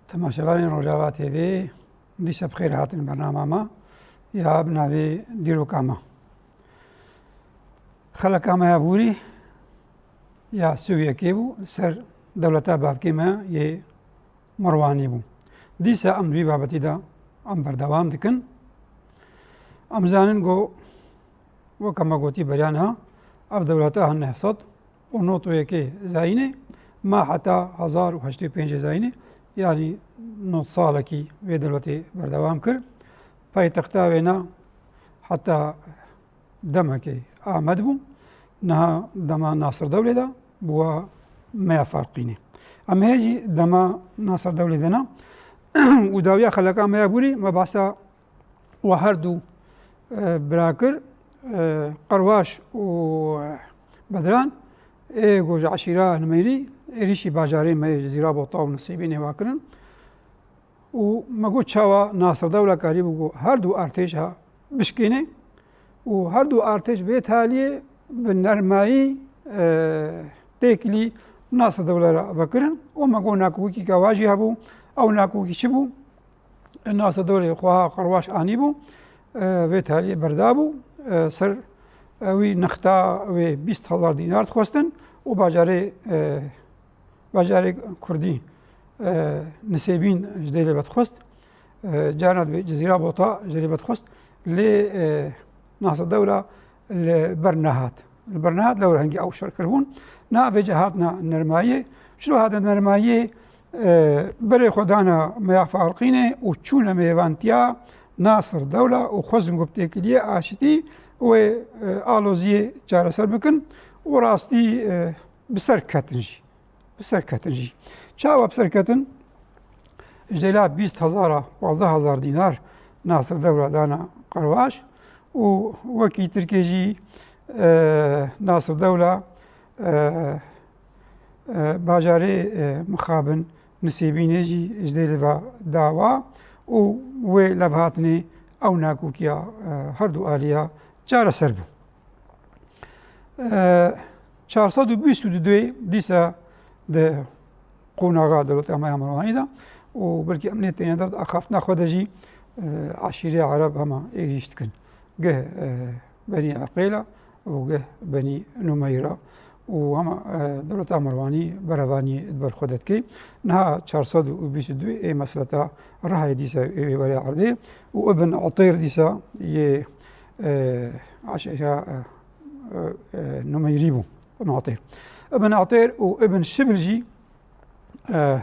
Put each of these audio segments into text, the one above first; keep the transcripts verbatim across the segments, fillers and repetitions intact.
Temaşevanên Rojava T V, dîsa bi xêr hatin bernama me ya bi navê Dîroka Me. Xeleka me ya bûrî ya sî û yekê bû, li ser dewleta bavkê me yê Mirwanî bû. Dîsa em di vî babetî de em berdewam dikin. Em zanin ku, weke me gotî beriya niha, ev dewleta hin neh sed û nod û yekê zayînê ma heta hezar û heştê û pêncê zayînê, yanî nod salekî vê dewletê berdewam kir. Paytexta wê ne heta demekê Amed bû. Niha dema Nasir Dewlê de bûwa meya Farqînê. Em hê jî dema Nasir Dewlê de ne û dawiya xeleka me ya bûrî me behsa we her du, e, bira kir, e, Qerwaş û, e, Bedran, ê ku ji eşîra Nimeyrî êrîşî bajarê me yê Cizîra Bota û Nisêbînê wa kirin. Û me got çawa Nasir Dewla karîbû ku her du artêşa bişkêne û her du artêş vê taliyê bi nermayî, e, têkilî Nasir Dewla re vekirin. Û me got nakokîka wa jî hebû. Ew nakokî çi bû? Nasir Dewlê xweha Qerwaş anîbû, e, vê taliyê berdabû, e, ser, e, wî nexta wê bîst hezar dînar dixwestin û bajarê, e, bajarê Kurdî, e, Nisêbîn ji dê lê vedixwest, e, carna dibê Cizîra Bota ji lê vedixwest, lê, e, Nasir Dewla li ber nehat. Li ber nehat, lewra hingî ew şer kiribûn. Na vêca hatina nermayiyê. Çilo hatina nermayiyê, e, berê xwe dana meya Farqînê û çûne mêvantiya Nasir Dewla û xwestin ku bi têkiliyê aşitî wê, e, aloziyê çareser bikin û rastî, e, bi ser ketin jî. Bi ser ketin jî. Çawa bi ser ketin? Ji dêla bîst hezara, pazdeh hezar dînar Nasir Dewla dana Qerwaş û wekî Tirkê jî, e, Nasir Dewla, e, e, bajarê, e, mixabin Nisêbînê jî ji dê lê ve dawa û wê levhatinê ew nakokiya, e, her du aliya çareser bû. E, çar sed û bîst û du dîsa di qonaxa dewleta me ya Merwanî de û belkî em nê têne der di axaftina xwe de jî, e, eşîrê Ereb hema êrîş dikin. Geh, e, Benî Eqêla û geh Benî Numeyra û hema, e, dewleta Merwanî berevanî di ber xwe de dikê. Niha çar sed û bîst û du ê mesleta Rihayê dîsa ê wê were erdê û Ibn Etêr dîsa yê, e, eşîra, e, e, e, Numeyrî bû. Ibn Etêr. Ibn Etêr û Ibn Şibil jî, e,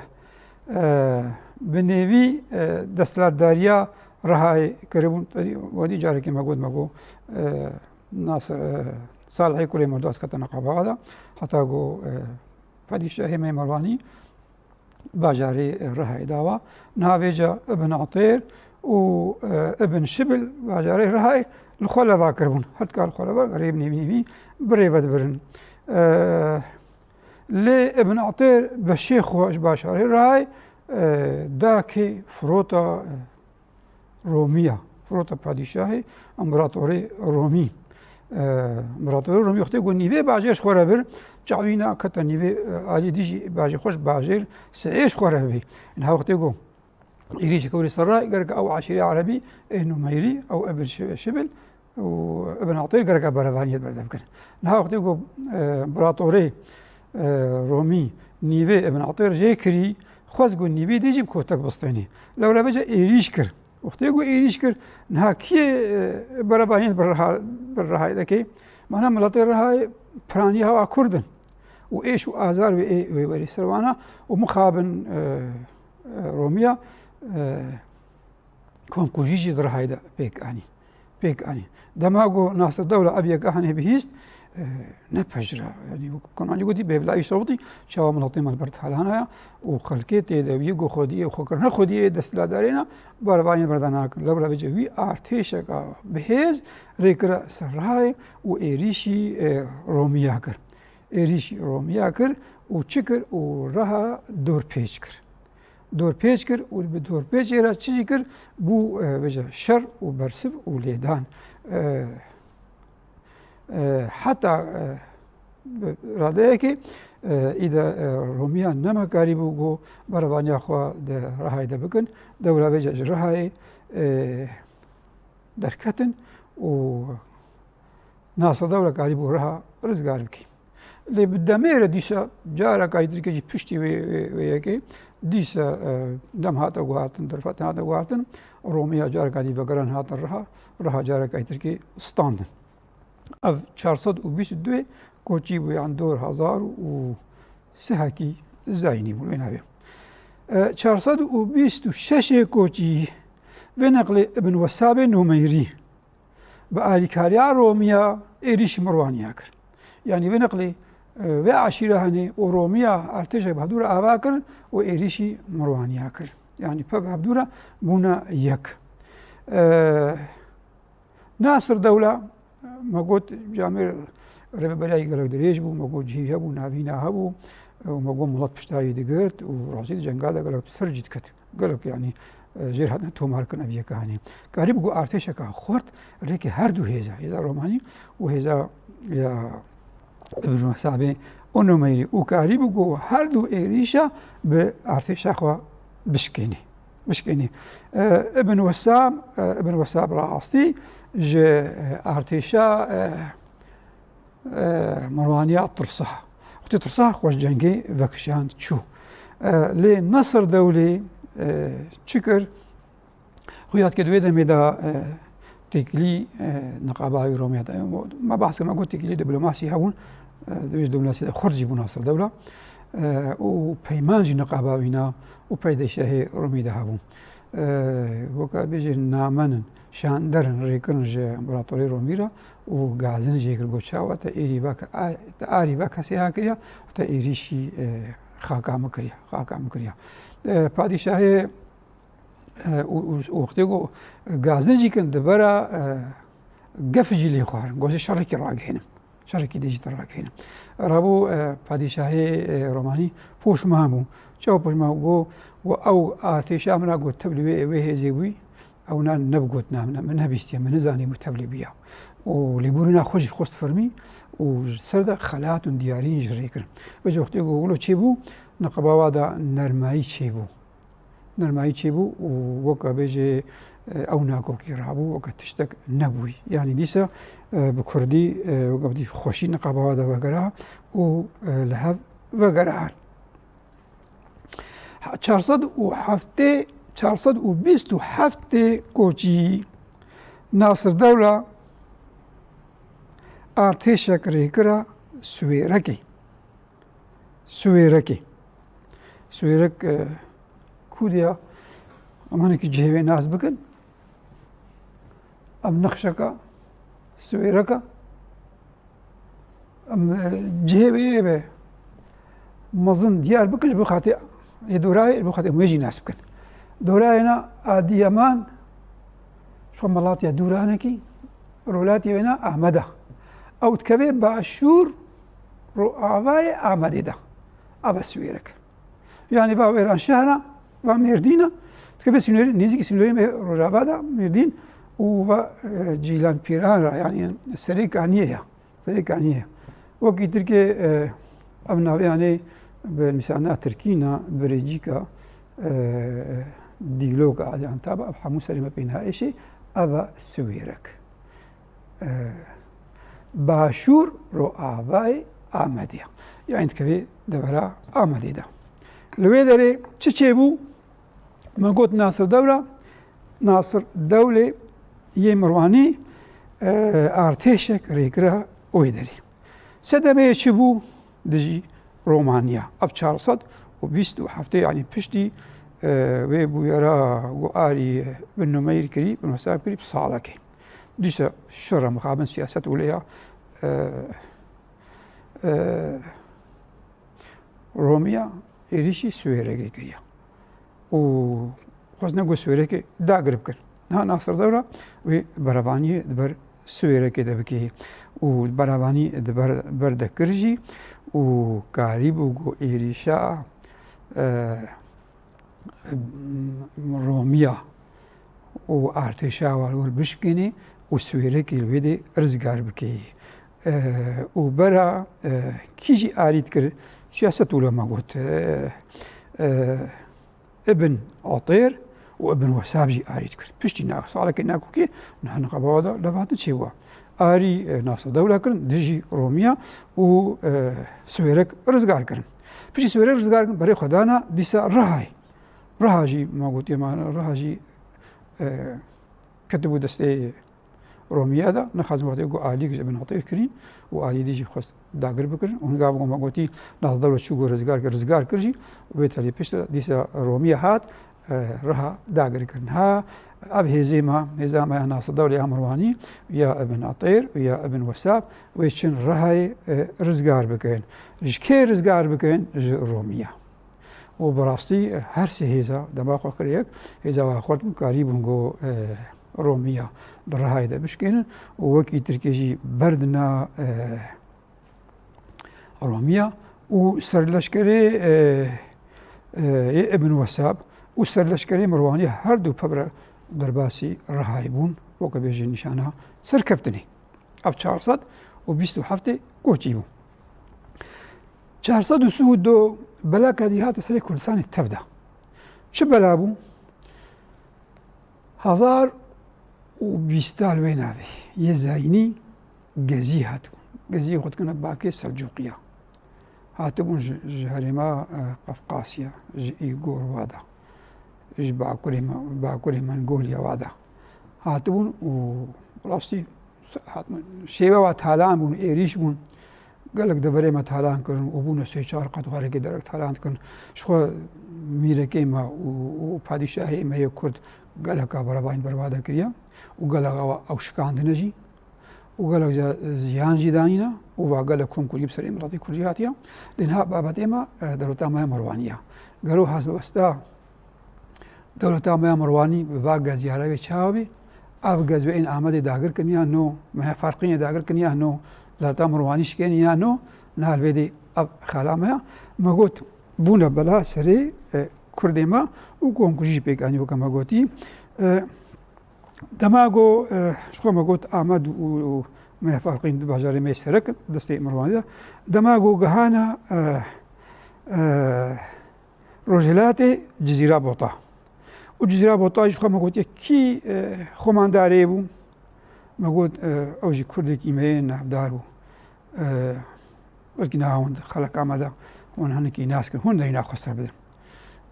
e, bi nêvî, e, desthilatdariya Rihayê kiribûn. Tedî, wedî carekê me got, me got, e, Nasir, e, Salihê kurê Murdas ketine Qabaxa de. Heta ku, e, padîşahê me Merwanî bajarê Rihayê dawa. Niha vêca Ibn Etêr û, e, Ibn Şibil bajarê Rihayê li xwe leva kiribûn. Her dika li xwe leva, rê bi nêvî nêvî bi rê ve dibirin. E, lê Ibn Etêr beşê xwe ji bajarê Rihayê, e, da kê firota, e, Romiya, firota padîşahê, împeratorê Romî. E, împeratorê Romî wextê ku nîvê bajêr ji xwe re bir, çavîna kete nîvê, e, alî dijî bajê xwe ji bajêr seyê ji xwe re bibê. Niha wextê ku êrîşeke were ser re, gerek ew eşîrê Erebî, ê Numeyrî, ew Ebir Şi-, Şibil, û Ibn Etêr gereka berevaniyê berde bikin. Niha wextê ku, e, împeratorê, e, Romî nîvê Ibn Etêr jê kirî, xwest ku nîvê dê jî bi kotek bistênê. Lewra vêca êrîş kir. Wextê ku êrîş kir, niha kî yê, e, berevaniyê bi Riha-, bi Rihayê dike? Mana miletê Rihayê piraniya hewa Kurd in. Û êş û azar wê ê, wê werî ser wan e û mixabin, e, e, Romiya, e, komkujî jî di Rihayê de pêk anîn. Pêk anîn. Dema ku Nasir Dewla ev yek anî bihîst, e, nepejira. Yanî wek ku Konancî gotî, bêvlayî sewtî, çawa miletê me li ber talana ye û xelkê tê de wî ku xwediyê û xwekirina xwediyê desthilatdarê ne, berevaniyê berda nakin. Lewra vêca wî artêşeka bihêz rê kire ser Rihayê û êrîşî, e, Romiya kir. Êrîşî Romiya kir û çi kir? Û Riha dorpêç kir. Dorpêç kir û bi dorpêçê re çi jî kir? Bû, e, vêca şer û bersiv û lêdan. E, e, heta, e, bi radeyekê E, îde, e, Romiya nema karîbû ku berevaniya xwe di Rihayê de bikin. Dewla vêca ji Rihayê, e, derketin û Nasir Dewla karîbû Riha rizgar bike. Lê bi demê re dîsa careka yê tirkî jî piştî wê, wê, wê yekê dîsa, e, dem hate guhartin, derfetin hate guhartin, Romiya careka dî vegeran hatin Riha, Riha careka yê tirkî standin. Ev çar sed û bîst û du koçî bû, yan dor hezar û sihekî zayînî bû, wê navê. E, çar sed û bîst û şeş koçî vê neqlê Ibn Wesabê Numeyrî bi alîkariya Romiya êrîşî Mirwaniya kir. Yanî vê neqlê, e, vê eşîra henê û Romiya artêşek bi hevdû re ava kirin û êrîşî Mirwaniya kir. Yanî pê bi hevdû re bûne yek. E, Nasir Dewla, me got, camêr rêveberiyayî gelek dirêj bû, me got cihê wî hebû, navîna hebû, û me got milet pişta wî digirt û rastî di cenga de gelek ser jî diket. Gelek, yanî, e, jêr hatine tomarkirin ev yeka hanê. Karîbû ku artêşeka xurt rêkê her du hêza, hêza Romanî û hêza ya Ibn Wesabê û Numeyrî û karîbû ku her du êrîşa bi artêşa xwe bişkênê. Bişkênê. E, Ibn Wesab, e, Ibn Wesab rastî ji, e, artêşa, e, e, Mirwaniya tirsa. Wextê tirsa xwe ji cengê vekişand çû. E, lê Nasir Dewlê, e, çi kir? Xuya dike di wê demê de, e, têkilî, e, niqaba wî Romî hate. Me behs kir, me got têkilî dîplomasî hebûn, e, di wê dîplomasî de xurt jî bû Nasir Dewla. E, û peyman jî niqaba wîna û pey de şehê Romî de hebûn. E, weke bêjin namenin, şanderin rêkirin ji împaratorê Romî re û gazin jê kir, got çawa te êrî veke, a-, te arî veke sêha kiriya û te êrîşî, e, xaka min kiriya, xaka min kiriya. E, padîşahê E, û, û, û wextê ku gazin jî kin di bera, e, gef jî lê xwarin. Got, "Ez şerekî ragihînim. Şerekî dê jî te ragihînim." Rabû, e, padîşahê, e, Romanî poşman bû. Çawa poşman bû? Got, got, "Ew artêşa min a got tevlî wê, wê hêzê bûyî, ew na ne bi gotina min e, min nebîstiye, min nizanî bû tevlî bûya." Û lêborîna xwe jî xwest fermî û ji ser de xelat û diyarîn jî rê kirin. Vêca wextê ku wilo çêbû, niqaba wa de nermayî çêbû. Nermayî çêbû û weke bêjê, e, ew nakokî rabû, weke tiştek nebûyî. Yanî dîsa, e, bi kurdî, e, weke bêjî xweşî niqaba wa de vegera û, e, li hev vegera. Çar sed û heftê, çar sed û bîst û heftê koçî Nasir Dewla artêşek rêkira Siwêrekê. Siwêrekê. Siwêrek, e, ku diya? Em hinekî cihê wê nas bikin. Em nexşeka Siwêreka. Em, e, cihê wê be mezin diyar bikin, ji bo xatê yê dorayê, ji bo xatê em wê jî nas bikin. Dorayê na Adiyaman, şu melatiya Dûranekî, rolatê wê na Ameda. Ew dikeve başûr roavayê Amedê de. Ava Siwêrek. Yanî va Wêranşehra, va Mêrdîna, dikeve sînorê, nêzîkî sînorê me Rojava de, Mêrdîn û va, e, Cîlanpîran re, yanî Serê Kaniyê ya. Serê Kaniyê. Wekî Tirkê, e, ev navê yanê bi nivîsandina tirkî na birêcîka, e, dîloka Adiyan Taba, ev hemû serê me pê naêşê, eva Siwêrek. E, başûr roavayê Amedê ya. Yanî dikevê devera Amedê de. Li wê derê çi çêbû? Me got Nasir Dewla, Nasir Dewlê yê Mirwanî, e, artêşek rêkira wê derê. Sedemeyê çi bû dijî Romaniya? Ev çar sed û bîst û heftê, yanî piştî, e, wê bûyera ku arî bin Numeyr kirî, bin Wesab kirî bi salekê. Dîsa şer e mixabin siyaset û lêya, e, e, Romiya êrîşî Siwêrekê kiriya. Û xwestine ku Siwêrekê dagir bikin. Niha Nasir Dewra wê berevaniyê di ber Siwêrekê de bikê. Û berevanî di ber, ber de kir jî û karîbû ku êrîşa, e, Romiya û artêşa wan wir bişkênê û Siwêrekê li wê dê rizgar bikê. E, û bera, e, kî jî arî dikir, Siyaset wilo me got, e, e, Ibn Atêr û Ibn Wesab jî arî dikir. Piştî na-, salekê nakokê niha niqaba de levhatin çêbû. Arî, e, nasa dewla kirin, dijî Romiya û, e, Swêrek rizgar kirin. Piştî Swêrek rizgar kirin, berê xwe dana dîsa Rihayê. Riha jî me gotiye me, Riha jî, e, ketibû destê Romiya de, nexwazin wextê ku alî ji Ibn Atêr kirîn û alî dî jî xwest dagir bikirin. Û hinga me gotî, Nasir Dewla çû ku rizgar kir, rizgar kir jî, wê telî piştre dîsa Romiya hat, e, Riha dagir kirin. Ha, ev hêzê me, hêza me ya Nasir Dewla ya Mirwanî, ya Ibn Atêr û ya Ibn Wesab, wê çin Rihayê, e, rizgar bikin. Ji kê rizgar bikin? Ji Romiya. Û bi rastî her sê hêza dema xwe kir yek, hêza wa xurt bûn, karîbûn ku, e, Romiya di Rihayê de bişkênin û wekî Tirkê jî berdina, e, Romiya û serleşkerê, e, e, yê Ibn Wesab û serleşkerê Mirwanî her du pevre derbasî Rihayê bûn, weke bêjin nîşana serkeftinê. Ev çar sed û bîst û heftê koçî bû. Çar sed û sî û du bela kedî hate serê Kurdistanê tev de. Çi bela bû? Hezar û bîsta li wê navê yê zayînî gezî hatibûn. Gezî xwe dikine bakê Selcûqiya. Hatibûn ji, ji herêma, e, Qafqasya, ji Îgor wa de, ji bakurê me-, bakurê Mengolya wa de hatibûn û rastî hatibûn. Şêwe wa talan bûn, êrîş bûn. Gelek deverê me talan kirin û bûne sê çar qat xwarekê derek talan dikin. Ji xwe mîrekê me û, û padîşahê me yê Kurd geleka berevanî berva de kiriye û geleka wa ew şikandine jî. û gelek ca ziyan jî danîne û va gelek kom kujî bi serê miletê Kurd jî hatiye. Lê niha babetê me, e, dewleta me ya Merwanî ye. Gelo helwesta dewleta me ya Merwanî bi va geziyara wê çawa bî? Ev gez wê ên Amedê dagir kirin ya no, me ya Farqînê dagir kirin ya no, dewleta Merwanî şikênî ya no, niha li vê dê ev xela me ya. Me got, bûne bela serê, e, Kurdê me û komkujî jî pêk anî weke me gotî. E, Dema ku, e, ji xwe me got Amed û, û me Farqîn du bajarê me yê serek in, destê Mirwanî de. Dema ku gihana, e, e, Rojhilatê Cizîra Bota. Û Cizîra Bota ji xwe me gotiye kî, e, xwemandarê bû? Me got, e, ew jî Kurdekî me yê navdar bû. E, belkî niha hûn di xeleka me de hûn hinekî nas kin, hûn derîna xwe ser bidin.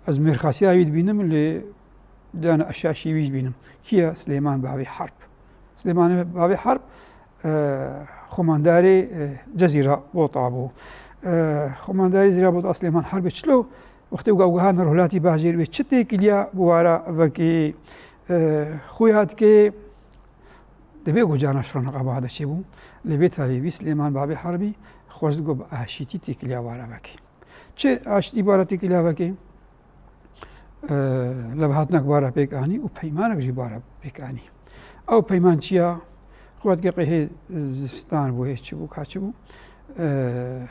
Ez mêrxasiya wî dibînim, lê diyane ez şaşî wî dibînim. Kî ye? Silêman Bavê Herb. Silêman Bavê Herb, e, xwemandarê, e, Cezîra Bota bû. E, xwemandarê Cezîra Bota Silêman Herbê çilo, wextê ku ew gihane Rojhilatî bajêr wê çi têkiliya bi wara vekê, e, xuya dike, Dibê ku cana şer niqaba de çêbû, lê vê tarî bî Silêman Bavê Herbî xwest ku bi aşîtî têkiliya wara vekê. Çi aşîtî wara têkiliya vekê? E, levhatina wara pêk anî û peymanek jî wara pêk anî. Ew peyman çi ya? Xwedke qehê zivistan bû, hê çi bû, ka çi bû? E,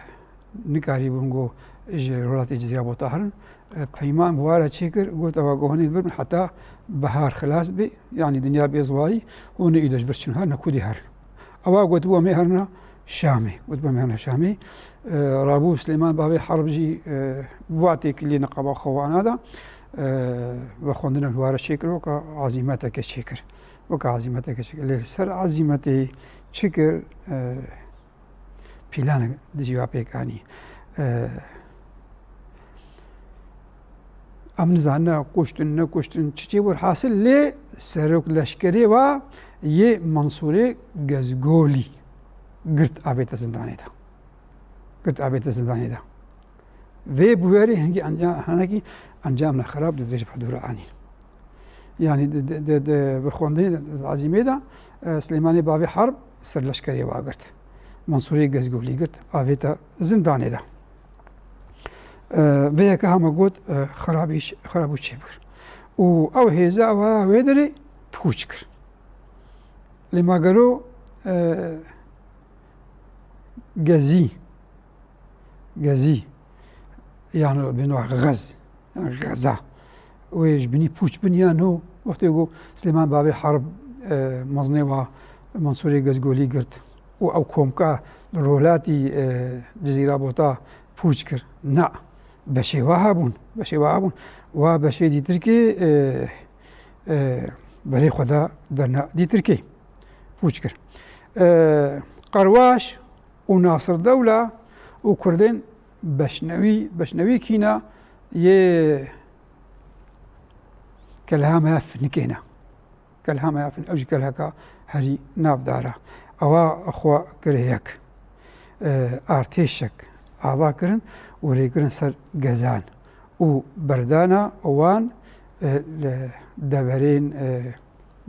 nikarîbûn ku ji welatê Cizîra Bota herin. E, peyman bi wa re çêkir, got, ewa ku hûn ê li vir bin heta bihar xilas bê, yanî dinya bê ziwayî, hûn ê îde ji vir çin herin, ne kudê herin. Ewa gotibû, em ê herina Şamê. Gotibû, em ê herina Şamê. E, rabû Silêman Bavê Herb jî, e, bi wa têkiliyê niqaba xwe wana da, e, vexwendinek ji wa re çêkir, weke ezîmeteke çêkir. Weke ezîmeteke çêkir. Lê li ser ezîmetê çi kir? E, Pîlanek dijî wa pêk anî. E, em nizanine kuştin, nekuştin, çi çê bû, hasil lê serok leşkerê wa yê Mansûrê Gezgolî girt avête zindanê de. Girt avête zindanê de. Vê bûyerê hingî enca-, hinekî encamna xerab di vê ji hudûra anîn. Yanî di, di, di, di, bi xwendinê de, di ezîmê de, e, Silêmanê Bavê Herb serleşkerê wa girt. Mansûrê Gezgolî girt, avête zindanê de. E, vê yeke hema got, e, xerabî ş-, xerabû çêbir. Û ew hêza wa wê derê pûç kir. Lê ma gelo, e, Gezî, Gezî, yan bêno Xez, yan Xeza. Wê ji binî pûç bin ya no, wextê ku Silêman Bavê Herb, e, mezinê wa Mansûrê Gezgolî girt û ew komka li rojhilatî, e, Cizîra Bota pûç kir. Na, beşê wa hebûn, beşê wa hebûn. Wa beşê dîtirkê, e, e, berê xwe da derna dîtirkê. Pûç kir. E, Qerwaş û Nasir Dewla û Kurdên Beşnewî, Beşnewî kîna yê Kelha me finikê ne. Kelha me ya fin-, ew jî kelheka herî navdar e. Ewa xwe kir yek. E, artêşek ava kirin û rêkirin ser gezan û berdana wan, e, li deverên, e,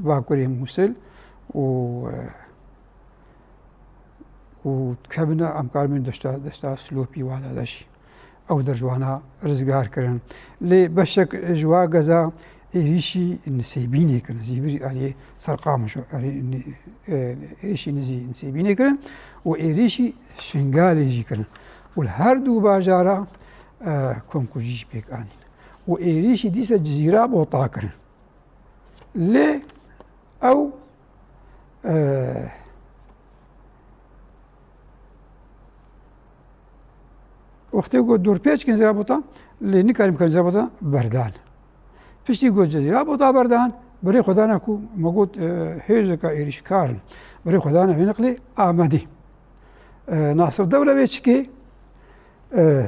bakurê Mûsil û, e, û dikevine, em karibin deşta, deşta Silopî wada de jî. Ew der ji wana rizgar kirin. Lê beşek ji wa geza êrîşî Nisêbînê kirin. Zîvirî aliyê Serqamişo, erê-, ni-, e, êrîşî nizî Nisêbînê kirin û êrîşî Şingalê jî kirin. Û li her du bajara, e, komkujî jî pêk anîn. Û êrîşî dîse Cizîra Bota kirin. Lê ew, e, wextê ku dorpêç kirin Zirabota, lê nikarin bikin Zirabota berdan. Piştî ku Zirabota berdan, berê xwe dana ku me got, e, hêzeka êrîşkar in. Berê xwe dana vê neqlê Amedê. E, Nasir Dewle vê çikê, e,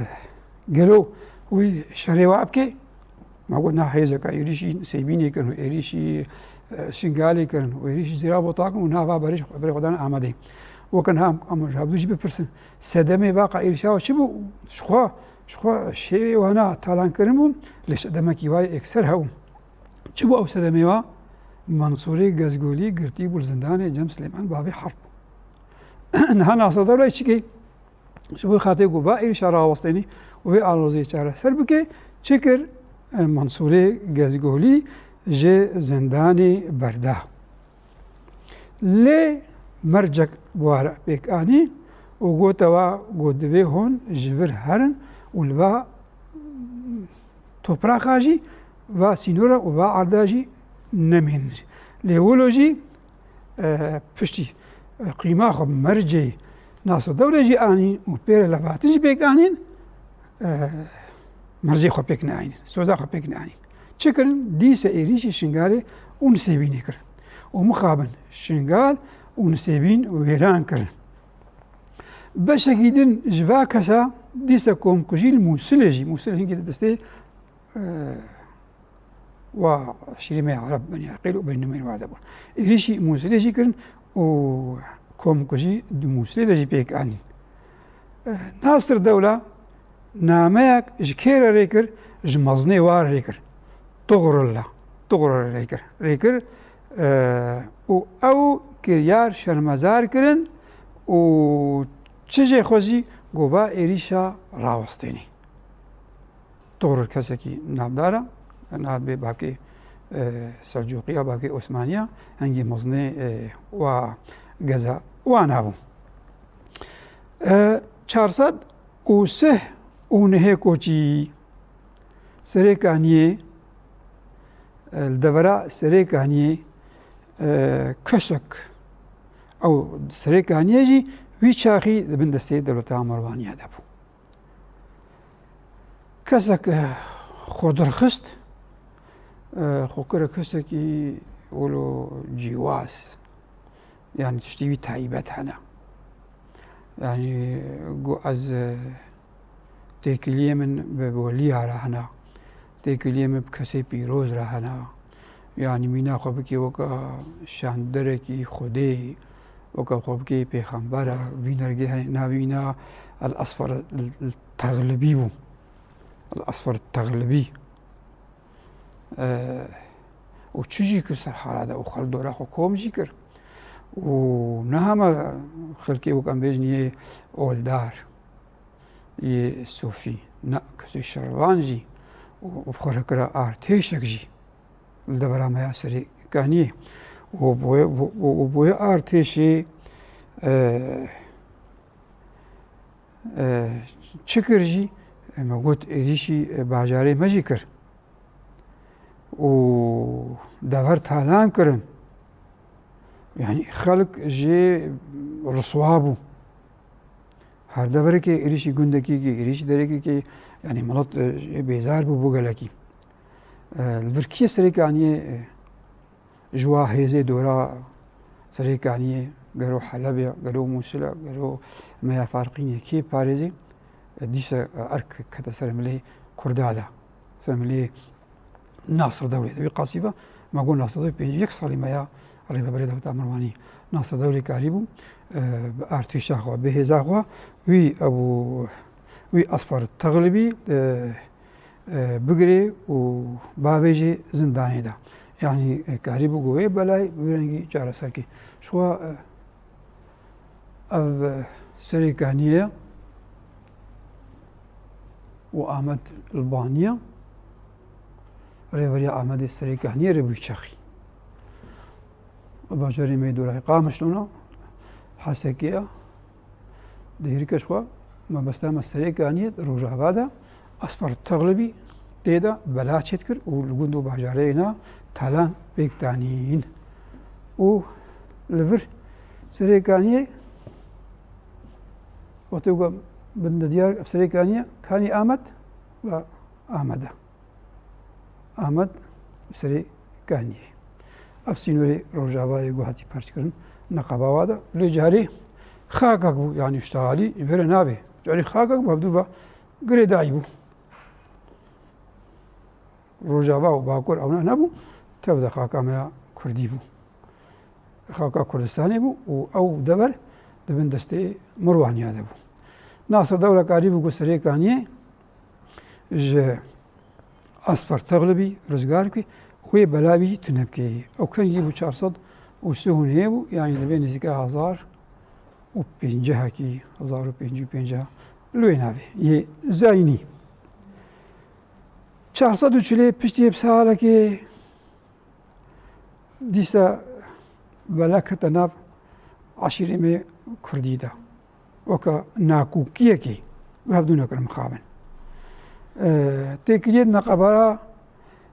gelo wî şerê wa bike? Ma got, na, hêzeka êrîşî Sêbînê kirin û êrîşî, e, Şingalê kirin û êrîşî Zîrabota kirin û na va berê, berê xwe dan Amedê. Weke niha em, em ji hevdû jî bipirsin. Sedemê vaqa êrîşa çi bû? Ji xwe, ji xwe şêwê wana talan kirin bû, lê sedemekî wa yê ekser hebû. Çi bû ew sedemê wa? Mansûrê Gezgolî girtî bû li zindanê cem Silêman Babê Herb. Niha Nasir Dewleyê çi kê? Ji bo xatirê ku va êrîşa rawestênî û vê aloziyê çareser bike, çi kir? E, Mansûrê Gezgolî ji zindanê berda. Lê mercek bi wa re pêk anî û gote wa ku divê hûn ji vir herin û li va topraxa jî, va sînora û va erda jî nemînin. Lê wilo jî, e, piştî, e, qîma xwe mercê Nasir Dewlê jî anîn û pê re levatin jî pêk anîn, e, mercê xwe pêk neanîn, soza xwe pêk neanîn. Çi kirin? Dîse êrîşî Şingalê û Nisêbînê kirin. Û mixabin Şingal û Nisêbîn wêran kirin. Beşekî din ji va kesa dîse komkujî li Mûsilê jî, Mûsil hingî di destê, e, wa şîrê me ya Ereb, Benî Eqîl û Benî Numeyr wa de bûn. Êrîşî Mûsilê jî kirin û komkujî di Mûsilê de jî pêk anîn. E, Nasir Dewla nameyek ji kê re rê kir? Ji mezinê wa re rê kir. Tugrul re, Tugrul re rê kir. Rê kir, e, û ew kiryar şermezar kirin û çi jê xwezî ku va êrîşa rawestênê. Tugrul kesekî navdar e, navê bavkê, e, Selcûqî ya, bavkê Osmanî ya, hingî mezinê, e, wa geza wana bû. E, çar sed û sih û nehê koçî Serêkaniyê, e, li devera Serêkaniyê, e, kesek, ew Serêkaniyê jî wî çaxî di bin destê dewleta Merwaniya de bû. Kesek, e, xwe derxist, e, xwe kire kesekî wilo cîwaz. Yani tiştî wî taybet hene. Yani got ez, e, têkiliyê min bi weliya re hene. Têkiliyê min bi kesê pîroz re hene. Yani mîna xwe bikê weke şanderekî Xwedê, weke xwe bikê pêxember e. Vî nergê hene navê wîna El Asfer El Texlibî bû. El Asfer Texlibî. E, û çi jî kir ser hala de û xelk dora xwe kom jî kir. Û ne hema xelkê wek em bêjin yê oldar, yê sofî, ne, kesê şervan jî û, û xwe re kira artêşek jî li devera me ya Serêkaniyê. Û bo wê, bo, bo, bo wê artêşê, e, e, çi kir jî, e, me got êrîşî, e, bajarê me jî kir. Û dever talan kirin. Yani xelk jê riswa bû. Her deverekê êrîşî gundekî kê, êrîşî derekê kê, yanî milet, e, bêzar bû bo gelekî. E, li vir kê Serê Kaniyê, e, ji wa hêzê dora Serê Kaniyê, gelo Helebê, gelo Mûsil e, gelo Meya Farqînê kê parêzê, e, dîsa, e, erk kete ser milê Kurda de, ser milê Nasir Dewlê de. Wî qasî ve, me got Nasir Dewlê pêncî yek salî me ya rêveberê dewleta Mirwanî. Nasir Dewlê karîbû, e, bi artêşa xwe, bi hêza xwe, wî Ebû, wî Asfer Texlibî, e, e, bigirê û bavêjê zindanê de. Yanî, e, karîbû ku wê belayê bi wî rengî çareser kê. Ji xwe, e, ev, e, Serê Kaniyê ye û Amed Ilbaniye, rêveriya Amedê Serê Kaniyê re bû çaxî. Bajarê me dorayê Qamişlo ne, Hesekê ye. Dihêrî keş xwe, mebesta me Serê Kaniyê di Rojava de Asfer Texlibî tê de bela çêdikir û li gund û bajarê ne talan pêk danîn. Û li vir Serê Kaniyê, wextê ku bin de diyar Serê Kaniyê, Kanî Amed ve Amede. Amed Serê Kaniyê. Ev sînorê Rojavayê ku hatî perçkirin, neqeba wa de. Lê carê xakek bû, yanî ştehalî vere nabê. Carê xakek bû, hevdû ve girêdayî bû. Rojava û Bakur ewna nebû, tev de xaka me ya Kurdî bû. Xaka Kurdistanê bû û ew dever di bin destê Mirwaniya de bû. Nasir Dewla karîbû ku Serê Kaniyê ji Asfer Texlibî rizgar bike, wê bela wî tune bike. Ew kengî bû çar sed û sê û nehê bû, yanî divê nêzîka hezar û pêncehekî, hezar û pêncî û pêncî li wê navê yê zayînî. Çar sed û çilê piştî yê bi salekê dîsa bela kete nav eşîrê me Kurdî de. Weke nakokiyekê bi hevdû nekirin mixabin. E, têkiliyê neqebara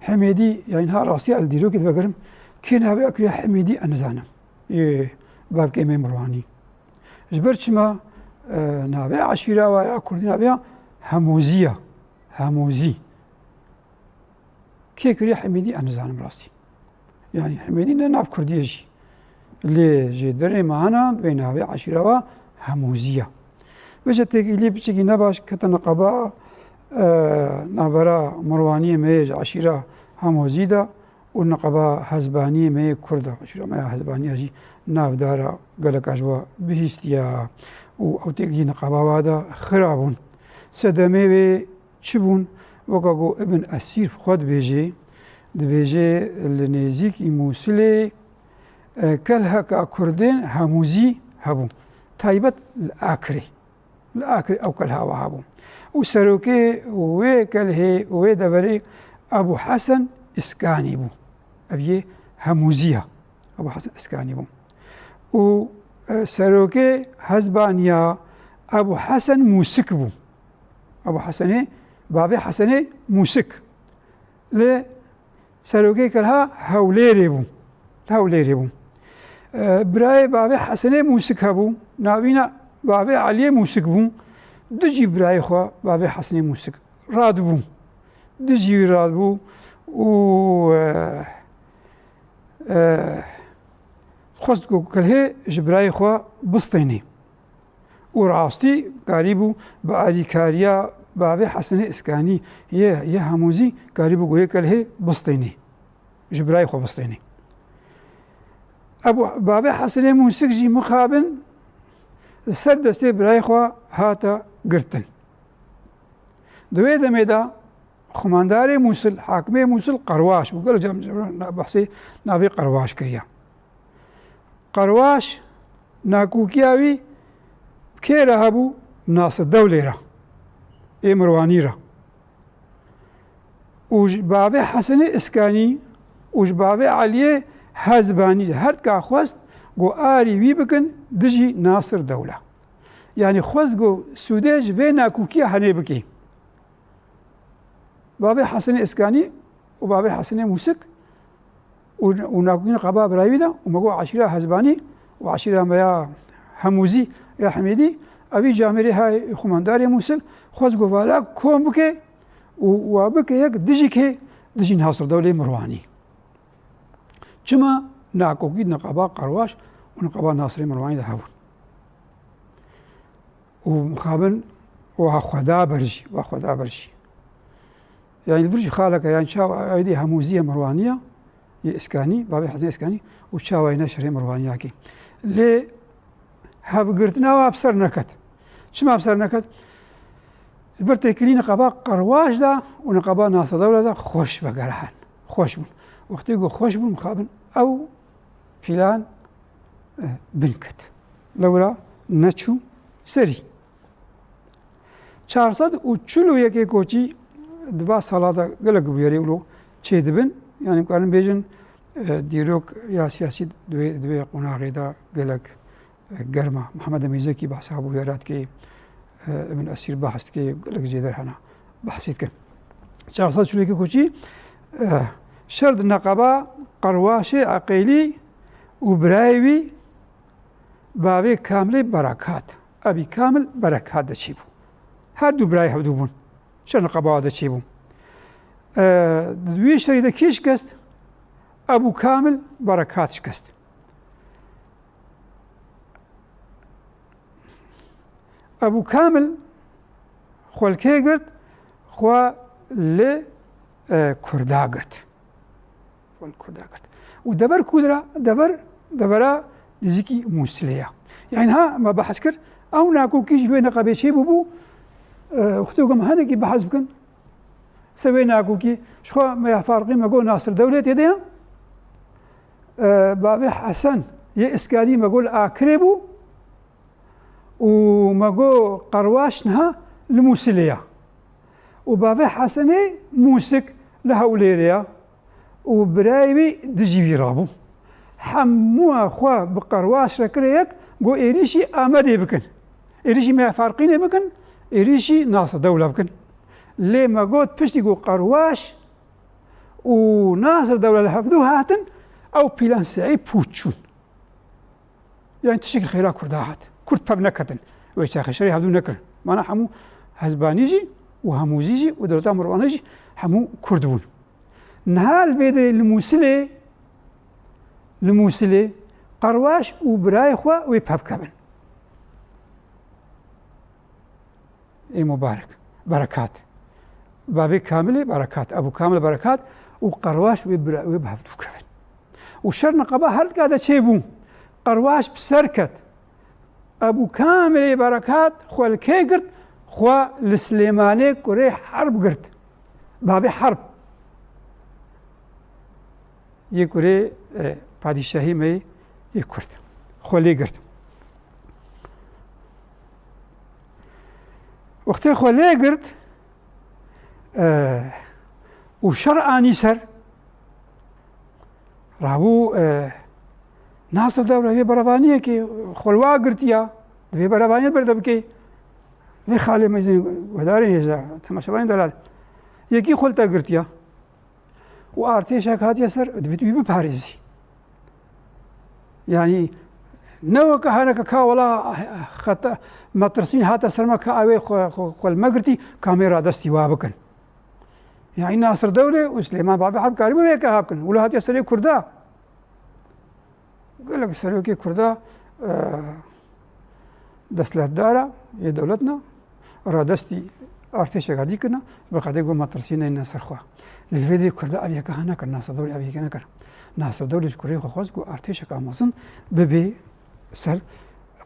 Hemêdî, yanî ha rastiya li dîrokê divegerim, kê navê kiriye Hemêdî, ez nizanim. Yê bavkê me Mirwanî. Ji ber çima, e, navê eşîra wa ya Kurdî navê ya Hemozî ya. Hemozî. Kê kiriye Hemêdî, ez nizanim rastî. Yanî Hemêdî ne nav Kurdî ye jî. Lê ji derê me hene, divê navê eşîra wa Hemozî ya. Vêca têkilî piçekî nebaş kete neqeba, e, navbera Mirwaniyê me yê ji eşîra Hemozî de û neqeba Hezbaniyê me yê Kurd de. Eşîra me ya Hezbaniya jî navdar e, geleka ji we bihîstiye û ew têkilî neqeba wa de xira bûn. Sedemê wê çi bûn? Weka ku Ibn Esîr xwe dibêje, dibêje li nêzîkî Mûsilê, e, kelheka Kurdên Hemûzî hebû. Taybet li Akirê. Li Akirê ew kelha wa hebû. Û serokê wê kelhê, wê deverê Ebû Hesen Îskanî bû. Ev yê Hemûzî ya. Ebû Hesen Îskanî bû. Û, e, serokê Hezbaniya Ebû Hesen Mûsik bû. Ebû Hesenê, bavê Hesenê Mûsik. Li serokê kelha Hewlêrê bû. Li Hewlêrê bû. E, birayê bavê Hesenê Mûsik hebû. Navîna bavê Eliyê Mûsik bû. Du jî birayê xwe bavê Hesenê Mûsik radibû. Du jî wî radibû û, e, e, xwest ku kelhê ji birayê xwe bistênê. Û rastî karîbû bi alîkariya bavê Hesenê Îskanî yê, yê Hemûzî karîbû ku yê kelhê bistênê. Ji birayê xwe bistênê. Ev bavê Hesenê Mûsik jî mixabin li ser destê birayê xwe hate girtin. Di wê demê de xumandarê Mûsil, hakimê Mûsil Qerwaş bû. Gelek cem behsê navê Qerwaş kiriye. Qerwaş nakokiya wî kê re hebû? Nasir Dewlê re. Ê Mirwanî re. Û ji bavê Hesenê Îskanî û ji bavê Eliyê Hezbanî her ka xwest ku arî wî bikin dijî Nasir Dewla. Yanî xwest ku sûdê ji vê nakokiya henê bikê. Bavê Hesenê Îskanî û bavê Hesenê Mûsik û, û nakokî neqeba birayî de û me got eşîra Hezbanî û eşîra me ya Hemûzî ya Hemêdî, Evî camêrê hay xumandarê Mûsil xwest ku vala kom bike û wa bike yek dijî kê, dijî Nasir Dewlê Mirwanî. Çima nakokî di niqaba Qerwaş û niqaba Nasirê Mirwanî de hebûn? Û mixabin wa xwe da ber jî, wa xwe da ber jî. Yani li vir jî xaleke, yani çawa aydê hemûzî ye Mirwaniya, yê Îskanî, bavê Hesen Îskanî û çawa yê ne şerê Mirwaniya kê. Lê hevgirtina wa bi ser neket. Çima bi ser neket? Ji ber têkilî niqaba Qerwaş de û niqaba Nasir Dewle de xweş vegerihin. Xweş bûn. Wextê ku xweş bûn, mixabin ew pîlan, eh, bin ket. Lewra neçû serî. Çar sed û çil û yekê koçî di va sala de gelek bûyerê wilo çêdibin. Yani, em karin bêjin, e, dîrok ya siyasî di wê, di wê qonaxê de gelek, e, germ e. Mihemed Emîn Zekî behsa bûyera dike, e, Ibn Esîr behs dike, gelek jêder hene behsê dikin. Çar sed û çil û yekê koçî, e, şer di neqeba Qerwaşê Eqêlî û birayê wî bavê Kamilê Berekat, Ebî Kamil Berekat de çêbû. Her du birayê hevdû bûn. Şer niqaba de çêbû. E, di wî şerî de kî şikest? Ebû Kamil Berekat şikest. Ebû Kamil xwe li kê girt? Xwe li, e, Kurda girt. Xwe li Kurda girt. Û dever ku dira? Dever, devera nêzîkî Mûsilê ya. Yani ha, me behs kir, ew nakokî ji wê neqebê çê bûbû, e, wextê ku em hinekî behs bikin, ser wê nakokî, ji xwe me ya farqî me got Nasir Dewlê tê de ye, e, bavê Hesen yê Îskanî me got li Akirê bû, û me got Qerwaş niha li Mûsilê ya. Û bavê Hesenê Mûsik li Hewlêrê ya. Û birayê wî dijî wî rabû. Hemû xwe bi Qerwaş re kire yek, got êrîşî Amedê bikin. Êrîşî me ya Farqînê bikin, êrîşî Nasir Dewle bikin. Lê me got piştî ku Qerwaş û Nasir Dewle li hevdû hatin, ew pîlan seyî pûç çûn. Yani tiştekî xêra Kurda hat. Kurd pev neketin. Wê çaxê şerê hevdû nekirin. Mana hemû hezbanî jî û hemûzî jî û dewleta Mirwanê jî hemû Kurd bûn. Niha li vê derê li Mûsilê, li Mûsilê Qerwaş û birayê xwe wê pev kevin. Ê Mubarek, Berekat. Bavê Kamilê Berekat, Ebû Kamil Berekat û Qerwaş wê bira-, wê bi hevdû kevin. Û şer niqaba her dika de çêbû. Qerwaş bi ser ket. Ebû Kamilê Berekat xwe li kê girt? Xwe li Silêmanê kurê Herb girt. Bavê Herb. Yê kurê, e, padîşahî me yê Kurd. Xwe lê girt. Wextê xwe lê girt, e, û şer anî ser, rabû, e, Nasir Dewle vê berevaniyekê xwe li wa girtiya, di vê berevaniyê berde bike. Vê xalê mezin guhdarên hêza, temaşevanên delal. Yekî xwe li te girtiya. û artêşek hatiye ser, divêt wî biparêzî. Yani ne weke heneke ka wela xeta metirsîn hate ser me ka ew ê xwe, xwe, xwe li me girtî, ka em ê radestî wa bikin. Yani Nasir Dewlê û Silêman Babê Herb karîbû vê yeke ha bikin. Wilo hatiye serê Kurda. Gelek serokê Kurda, e, desthilatdara yê dewlet ne, radestî artêşeka dî kirine, ji ber xatirê ku metirsî neyne ser xwe. Lê li vê derê Kurda ev yeke ha nekir, Nasir Dewlê ev yeke nekir. Nasir Dewlê ji kurê xwe xwest ku artêşeka mezin bibe ser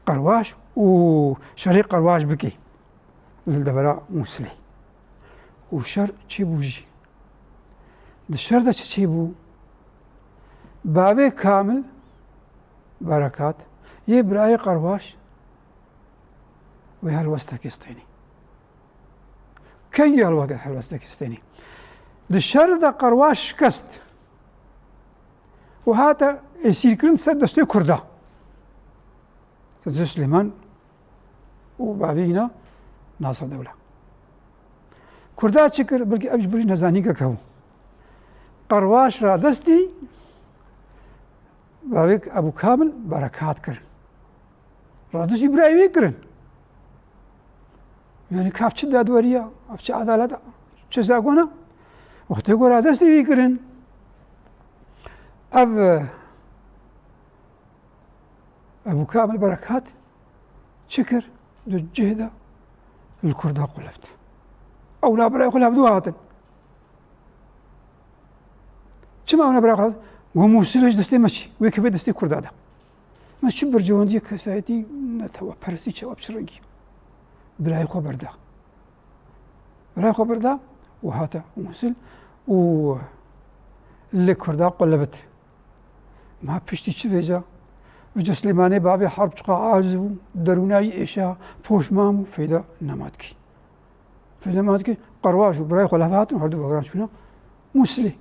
Qerwaş û şerê Qerwaş bike li devera Mûsilê. Û şer çêbû jî. Di şer de çi çêbû? Bavê Kamil Berekat yê birayê Qerwaş wê helwestekê stênî. Kengî helweke-, helwestekê stênî? Di şer de Qerwaş şikest û hate êsîrkirin ser destê Kurda. Ser destê Silêman û bavê hîna Nasir Dewle. Kurda çi kir? Belkî ev ji vir jî nezanînkek hebû. Qerwaş radestî bavê Ebû Kamil Berekat kirin. Radestî birayê wî kirin. Yani ka ev çi dadweriya, ev çi edalet, çi zagona? Wextê ku radestî wî kirin, ev, e, Ebû Kamil Berekat çi kir? Di cih de li Kurda qulift. Ew na birayê xwe li hevdû hatin. Çima ew na birayê xwe hatin? Got, Mûsilê ji destê me çi? Wê keve destê Kurda de. Me çi berjewendiyê kesayetî, neteweperestî, çawa, bi çi rengî? Birayê xwe berda. Birayê xwe berda û hate Mûsil û li Kurda qulibit. Ma piştî çi vêca? Vêca Silêmanê bavê herb çiqa aciz bû, derûna yî êşa, poşman bû, feyda nema dikî. Feyda nema dikî, Qerwaş û birayê xwe li hev hatin, herdu vegeran çûne Mûsilê.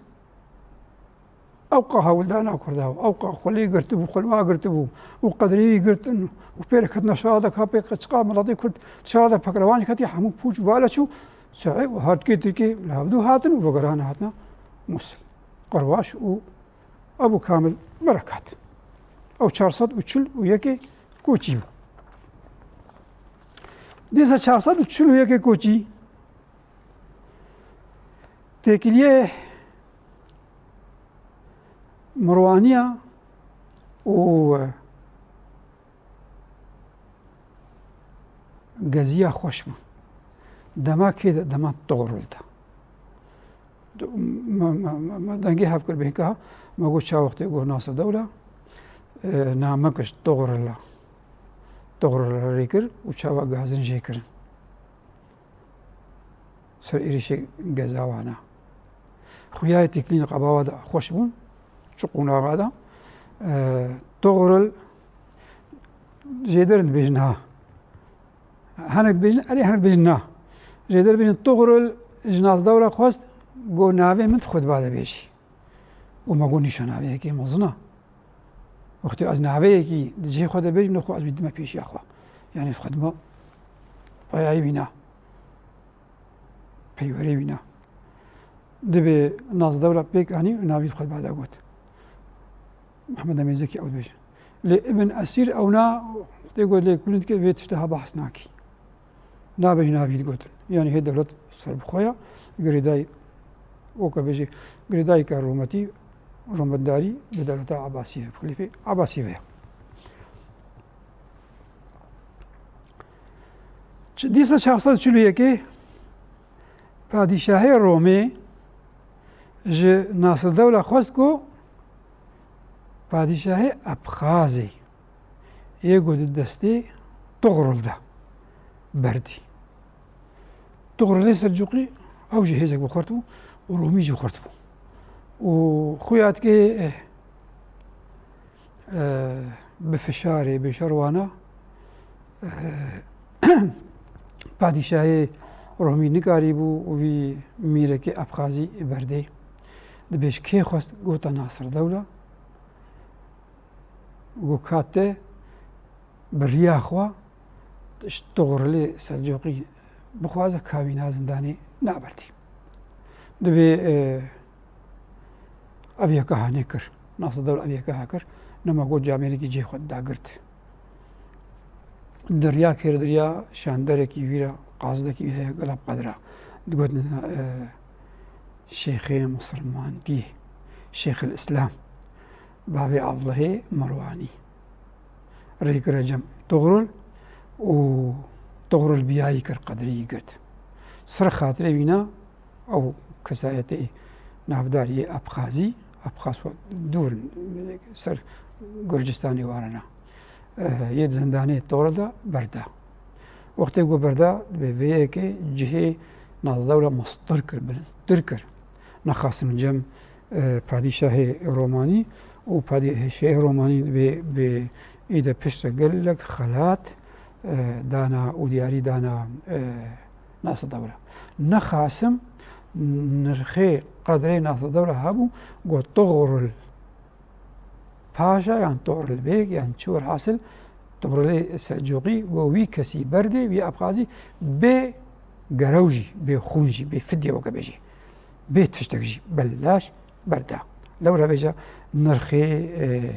Ewqa hewldana Kurda bû, ewqa xwe lê girtibû, xwe li wa girtibû û qedrê wî girtin û pê re ketine şara de, ka pê çiqa miletê Kurd di şara de pekrewanî ketî, hemû pûç û vala çû, saê û hertikê Tirkê li hevdû hatin û vegerane hatine Mûsil. Qerwaş û Ebû Kamil Berekat. Ew çar sed û çil û yekê koçî bû. Dîsa çar sed û çil û yekê koçî têkiliyê Mirwaniya û Geziya xweş bû. Dema kê de? Dema Tugrul de. Me, me, me, me dengê hev kir bêhka, me got çawa wextê got Nasir Dewla, e, name kişt Tugrul, Tugrul rê kir û çawa gazin jê kirin. Ser êrişê geza wana. Xuyayê têkilîn qebawa de xweş bûn. Çi qonaxa de. E, Tugrul jêder dibêjin ha. Hinek dibêjin, erê hinek dibêjin na. Jêder dibêjin Tugrul ji Nasir Dewla xwest, got navê min di xutba de bêjî. Û me got nîşanaveyekî mezin e. Wextê ez naveyekî di cihê xwe de bêjim, lê xwe ez wî dime pêşiya xwe. Yanî xwe dime peyayê wî na. Peywerê wî na. Dibê Nasir Dewla pêk anî û navî xwe bade got. Mehmed Emîn Zekî ew dibêje. Lê Ibn Esîr ew na, wextê got lê kulîn dike vê tişta ha behs nakî. Nabêjin navî digotin. Yanî hê dewlet serbixwe ya, girêdayî, weke bêjî, girêdayîka rûmetî, rûmetdarî bi dewleta Ebasî ve, bi xilîfê Ebasî ve ya. Çi-, dîsa çar sed û çil û yekê padîşahê Romê ji Nasir Dewla xwest ku padîşahê Ebxazê yê ku di destê Tugrul de berdî. Tugrulê Selcûqî ew jî hêzek bi xurt bû û Romî jî xurt bû. Û xuya dike, eh, eh, bi fişarê, bi şerwana, eh, padîşahê Romî nikarîbû û vî mîrekê Ebxazî berdê. Dibêj kê xwest gota Nasir Dewla? Got ka te bi riya xwe ji Tugrulê Selcûqî bixwaze ka wî na zindanê naberdî. Dibê, e, ev yeka ha nekir. Nasir Dewla ev yeka ha kir. Nema got camêrekî cihê xwe dagirt. Di riya kêr, di riya şanderekî wî re, qazidekî wî heye, gela bi qedra. Digotin, e, Şêxê Misilmandiyê, Şêxil Îslam, bavê Abdulahê Merwanî. Rê kire cem Tugrul û Tugrul biyayî kir, qedrê wî girt. Ser xatirê wîna ew kesayetê navdar yê Abxazî, Abxaz xwe dûr in, ser Gurcistanê warena. Eh, yê di zindanê Tugrul de berda. Wextê ku berda, dibê vê yekê cihê Nasir Dewla mestir kir, bilindtir kir. Nexasim cem, eh, padîşahê Romanî û padîşahê Romanî dibê, bi î de piştre gelek xelat, eh, dana û diyarî dana, eh, Nasir Dewla. Nexasim nirxê qedrê Nasir Dewla hebû, got Tugrul Paşa yan Tugrul Bêg yan çi, werhasil Tugrulê Selcûqî got wî kesî berdê, wî Abxazî bê gerew jî, bê xûn jî, bê fidyê weke bêjî, bê tiştek jî belaş berda. Lewra vêca nirxê, e,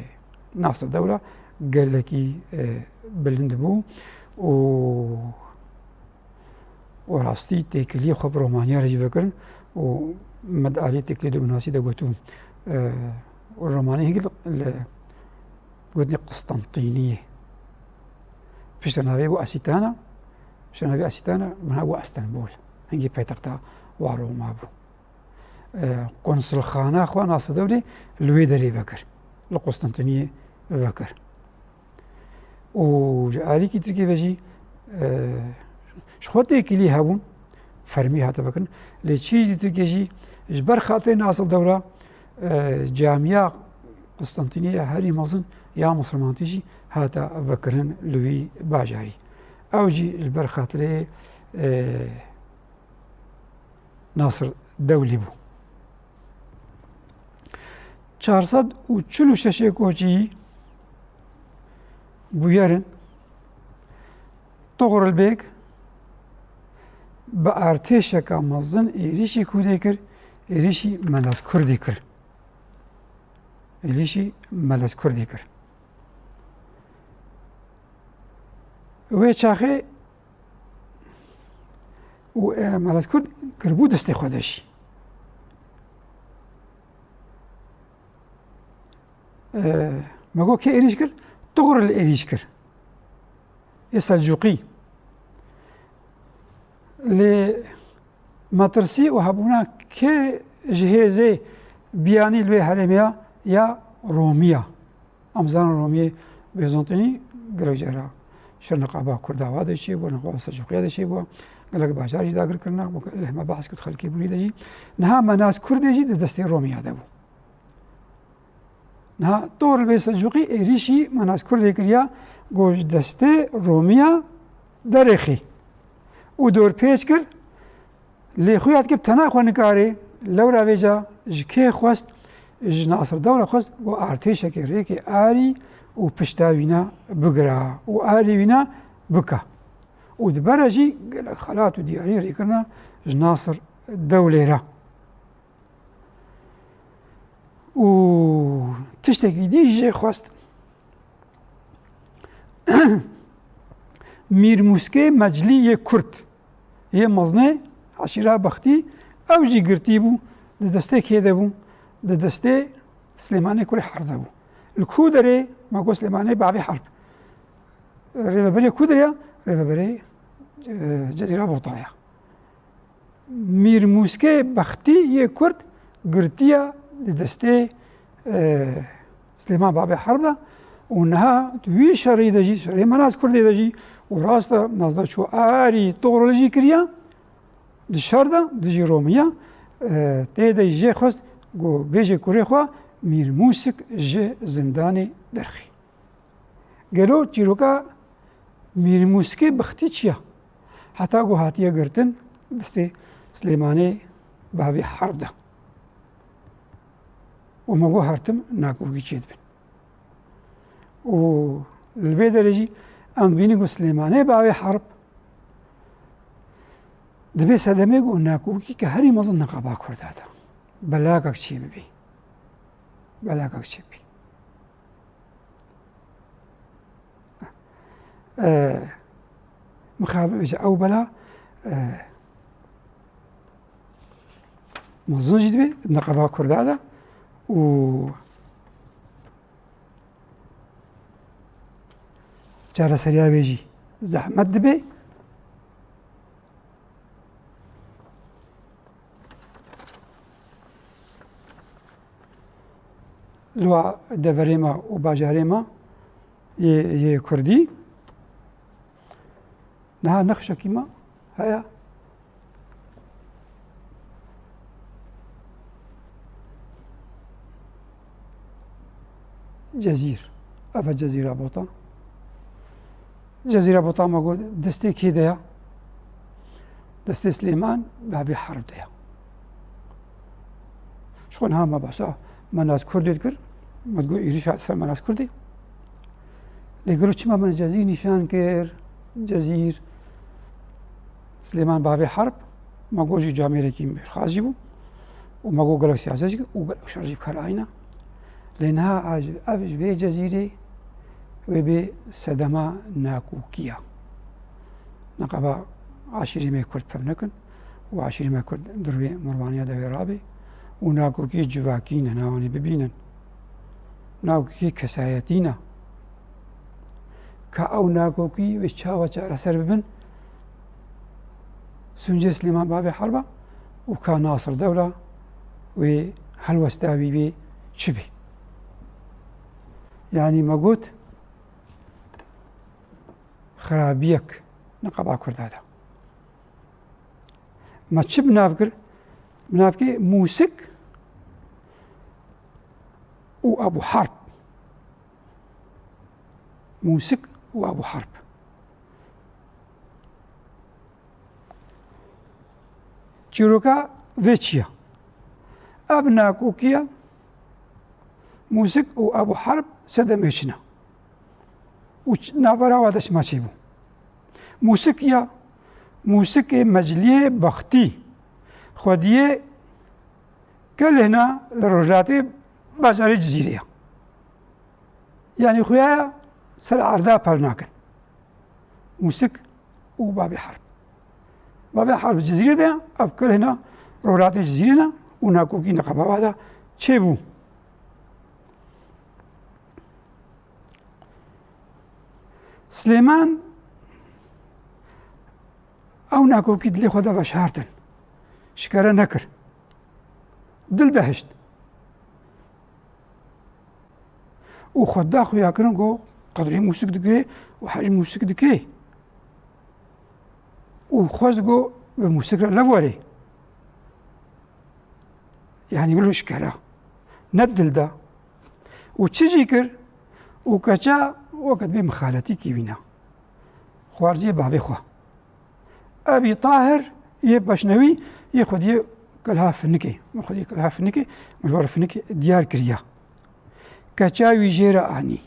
Nasir Dewla gelekî, e, bilind bû û û rastî têkiliyê xwe bi romaniya re jî vekirin û me di aliyê têkiliyê de binasî de gotibû, e, û romanî hingil li gotinê Qustantîniyê. Piştre navê bû Asîtana, piştre navê Asîtana, bina bû Estenbol. Hingî paytexta wa Roma bû. E, konsulxana xwe Nasir Dewlê li wê derê vekir. Li Qustantîniyê vekir. Û ji alîkî Tirkiyê ve jî, e, ji xwe têkilî hebûn, fermî hate vekirin. Lê çî jî Tirkiye jî ji ber xatirê Nasir Dewla, e, camiya Qustantîniyê ya herî mezin ya misilmantî jî hate vekirin li wî bajarî. Ew jî ji ber xatirê, e, Nasir Dewlî bû. Çar sed û çil û şeşê koçî bûyerin. Tugrul Bêg bi artêşeka mezin êrîşî kûdê kir, êrîşî Melez Kurdî kir. Êrîşî Melez Kurdî kir. Wê çaxê û, e, Melez Kurd kiribû destê xwe de jî. E, me got kê êrîş kir? Tugrul êrîş kir. Ê Selcûqî. Lê metirsî û hebûna kê ji hêzê biyanî li wê herêmê ya, ya Romî ya. Em zanin Romiyê Bêzantînî gelek cara ji niqaba Kurda wa de çêbû, niqaba Selcûqiya de çêbû, gelek bajar jî dagir kirine, wek lê me behs kir xelkê Bûrî de jî. Niha Menas Kurdê jî di destê Romiya de bû. Niha Tugrul Bêg Selcûqî êrîşî Menas Kurdê kiriya, ku ji destê Romiya derêxî û dorpêç kir, lê xuya dike bi tena xwe nikarê, lewra vêca ji kê xwest, ji Nasir Dewla xwest ku artêşekê rêkê arî û pişta wîna bigira û arî wîna bika. Û di ber re jî gelek xelat û diyarî rêkirina ji Nasir Dewlê re. Û tiştekî dî jê xwest. Mîr Mûskê Meclî yê Kurd, yê mezinê eşîra Bextî, ew jî girtî bû, di destê kê de bû, di destê Silêmanê Kurê Herb de bû. Li ku derê? Me got Silêmanê Babê Herb. Rêveberê ku derê ya? Rêveberê, e, Cezîra Bota ya. Mîr Mûskê Bextî yê Kurd girtiya di destê, e, Silêman Babê Herb de û niha di wî şerî de jî, şerê Menas Kurdê de jî û rast e, Nasir çû arî Tugrulê jî kiriya, di şer de, dijî Romiya, e, tê de jê xwest ku bêje kurê xwe Mîr Mûsik ji zindanê derxî. Gelo çîroka Mîr Mûskê Bextî çi ya? Heta ku hatiye girtin destê Silêmanê Babê Herb de. Û me got her tim nakokî çêdibin. Û li vê derê jî em dibînin ku Silêmanê Babê Herb dibê sedemê ku nakokî ke herî mezin niqaba Kurda de. Belakek çê bibî. Belakek çê bibî. E, mixabin ji ew bela, e, mezin jî dibe niqaba Kurda de û çareseriya wê jî zehmet dibe. Li wa deverê me û bajarê me yê, yê Kurdî niha nexşekî me heye. Cezîr. Ev e Cezîra Botan. Cezîra Botan me got destê kê de ya? Destê Silêman Babê Herb de ya. Ji xwe niha me behsa Menas Kurdê dikir. Me digot êrîşa ser Menas Kurdê. Lê gelo çima me Cezîr nîşan kir? Cezîr, Silêman Babê Herb, me got jî camêrekî mêrxas jî bû û me got gelek siyaset jî kir û gelek şer jî bi kar ayna. Lê niha a ji, ev ji vê Cezîrê wê bê sedema nakokiya. Niqaba Aşîrê me Kurd pev nekin û aşîrê me Kurd di rûyê mirovaniya de wê rabê û nakokî civakî ne, nawanî bibînin. Nakokî kesayetî ne. Ka ew nakokî wê çawa çareser bibin, sûncê Silêman Bavê Herba û ka Nasir Dewla wê helwesta wî bê çi bê? Yanî me got, xirabiyek niqaba Kurda de. Me çi bi nav kir? Bi nav kir Mûsik û Ebû Herb. Mûsik û Ebû Herb. Çîroka vê çi ye? Ev nakokiya Mûsik û Ebû Herb sedemê çi ne? Û ç-, navbera wa de çima çêbû? Mûsik ya, Mûsikê Mecliyê Bextî, xwediyê Kelhina li rojhilatê bajarê Cizîrê ya. Yanî xuya ser erda pev nakin. Mûsik û Bavê Herb. Bavê Herb Cizîrê de, ev Kelhina rojhilatê Cizîrê ne û nakokî niqaba wa de çêbû. Silêman ew nakokî dilê xwe de veşartin. Şikere nekir. Dil de hişt. Û xwe da xuyakirin ku qedrê Mûsik digire û hej Mûsik dike. Û xwest ku bi Mûsik re lev were. Yanî wilo şikera. Ne dil da. Û çi jî kir? Û keça weke dibê mixaletî kî wîna. Xwarziyê bavê xwe. Ebî Tahir yê Beşnewî yê xwediyê Kelha Finikê. Min xwediyê Kelha Finikê, min ji we re Finik diyar kiriya. Keça wî jê re anî.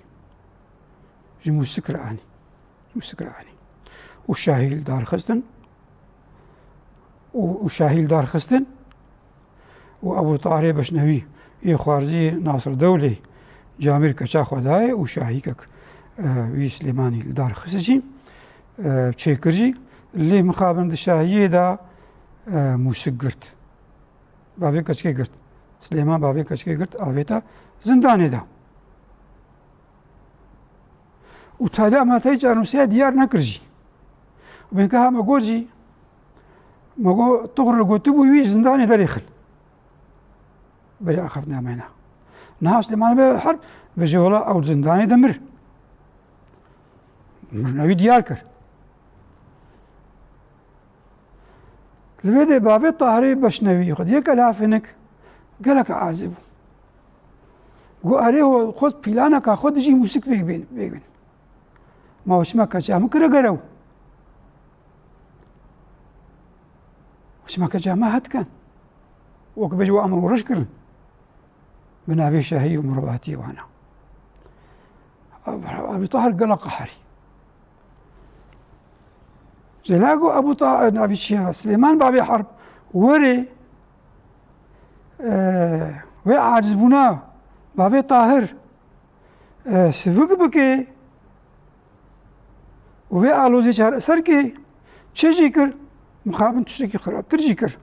Ji Mûsik re anî. Ji Mûsik re anî. Û şahî li dar xistin. Û, û şahî li dar xistin. Û Ebû Tahirê Beşnewî yê xwarzî Nasir Dewlê camêr keça xwe dayê û şahîkek, e, wî Silêmanî li dar xist jî, e, çêkir jî. Lê mixabin di şahiyê de, e, Mûsik girt. Bavê keçikê girt. Silêman bavê keçikê girt, avêta zindanê de. Û tade em hatayî çarnûsiya diyar nekir jî. Û binke ha me got jî, me got, tuxir li gotibû wî ji zindanê derêxin. Berî axaftina me ne. Niha Silêman Bavê Herb bêje wela ew zindanê de mir. Mirina wî diyar kir. Li vê de bavê Tahirê Beşnewî xwediyê Kelha Finik gelek ecêb bû. Got, erê ho xwe planeka xwe dijî Mûsik bê-, bê-, bêbin. Ma we çima keça min kire gerew? We çima keça me hetken? Wek bêje we emir û reş kirin. Bi navê şahî û mirovatiyê wana. Ebî Tahir gela qeherî. Ji la got Ebû Ta-, navî çi ya? Silêman Bavê Herb werê, e, wê acizbûna Bavê Tahir, e, sivik bike û vê alozê çareser ke, çi jî kir, mixabin tiştekî xirabtir jî kir.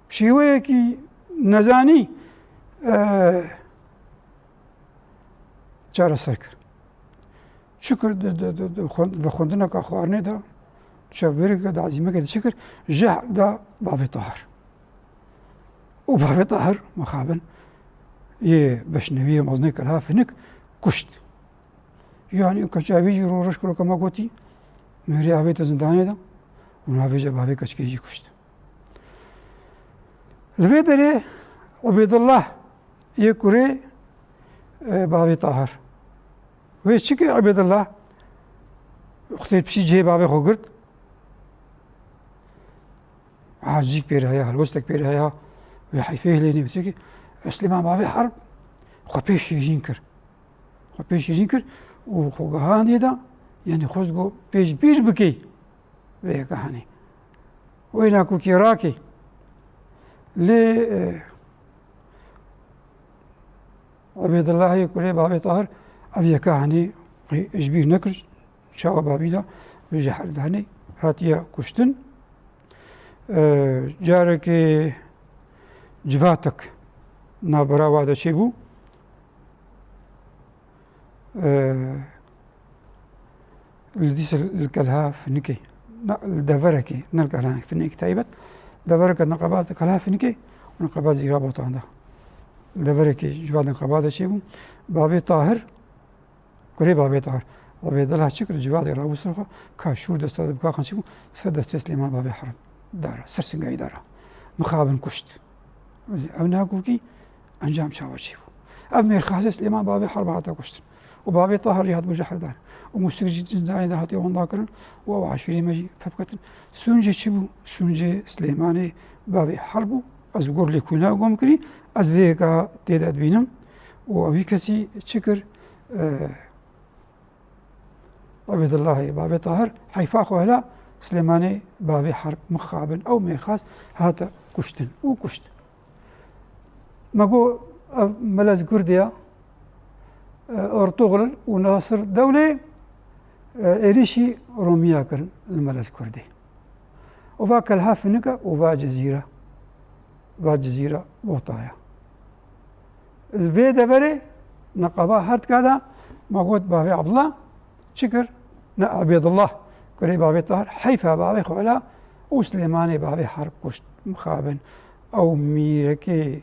Şêweyekî nezanî, e, çareser kir. Çi kir di, di, di, di xwend-, vexwendineka xwarinê de, çavbêreke de ezîmeke de çi kir? Jehr da Bavê Tahir. Û Bavê Tahir mixabin yê Beşnewî yê mezinê Kelha Finik kuşt. Yanî keça wî jî ro reş kiro, ke me gotî, mêrê avête zindanê de û navêje bavê keçikê jî kuşt. Li vê derê Ubêdullah yê kurê, e, bavê Tahir. Wê çi kir Ubêdullah? Xwedê pişî cihê bavê xwe girt. Acizîk pê re heye, helwestek pê re heye. Wê heyfê hilênê, wê çi kir? Silêman Bavê Herb xwe pê şêrîn kir. Xwe pê şêrîn kir û xwe gihandê da, yanî xwest got pêşbîr bikey vê yeka hanê. Wê nakokî rakê. Lê, e, Ubêdullahê kurê Bavê Tahir ev yeka hanê ji bîr nekir, çawa bavî da vê jeher danê. hatiye kuştin. E, carekê civatek navbera wa de çêbû. E, li dîsa li Kelha Finikê, ne, li deverekê, ne li Kelha Finikê taybet, devereke neqeba Kelha Finikê û neqeba Zîra Botan de. Li deverekê civat neqeba de çêbû. Bavê Tahir, kurê Bavê Tahir, Bavê Dela çi kir, civadê rabû ser xwe, ka şûr desta de bi kaxan çêbû, ser destê Silêman Bavê Herb dara, ser singayî dara. Mixabin kuşt. Ew nakokî encam çawa çêbû? Ev mêrxasê Silêman Bavê Herb hate kuştin. Û Bavê Tahir jî hatibû jehrdan. Û Mûsik jî zindayê de hatiye winda kirin û ew aşîrê me jî pevketin. Sûncê çi bû? Sûncê Silêmanê Bavê Herb bû. Ez gor lê kûna gom kirî. Ez vê yeka tê de dibînim. Û ew wî kesî çi kir? E, Ebêdillahê Bavê Tahir heyfa xwe hela Silêmanê Bavê Herb mixabin ew mêrxas hate kuştin û kuşt. Me got ev Melez Kurdê ya, e, Ertugrul û Nasir Dewlê, e, êrîşî Romiya kirin li Melez Kurdê. Û va Kelha Finike û va Cizîre. Va Cizîre Botaya. Li vê deverê neqeba her tika de me got Bavê Abdullah çi kir? Ne Ebêdullah, kurê Bavê Tahir, heyfa bavê xwe hela û Silêmanê Bavê Herb kuşt, mixabin. Ew mîrekê,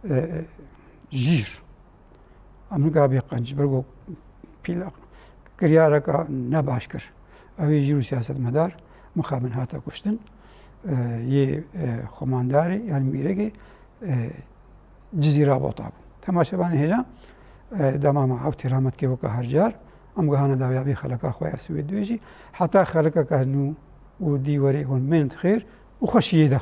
e, jîr. Em nika bê qenc, ber ku pîl kiryareka ne baş kir. Ew ê jîr û siyasetmedar mixabin hate kuştin. E, yê, e, xwemandarê, yanî mîrekê, e, Cizîra Bota bû. Temaşevanê hêja, e, dema me ew têrametkê weke her car, em gihane dawiya vê xeleka xwe ya Swêd dibêjî. Heta xelekeke nû û dî werê hûn bên xêr û xweşiyê de.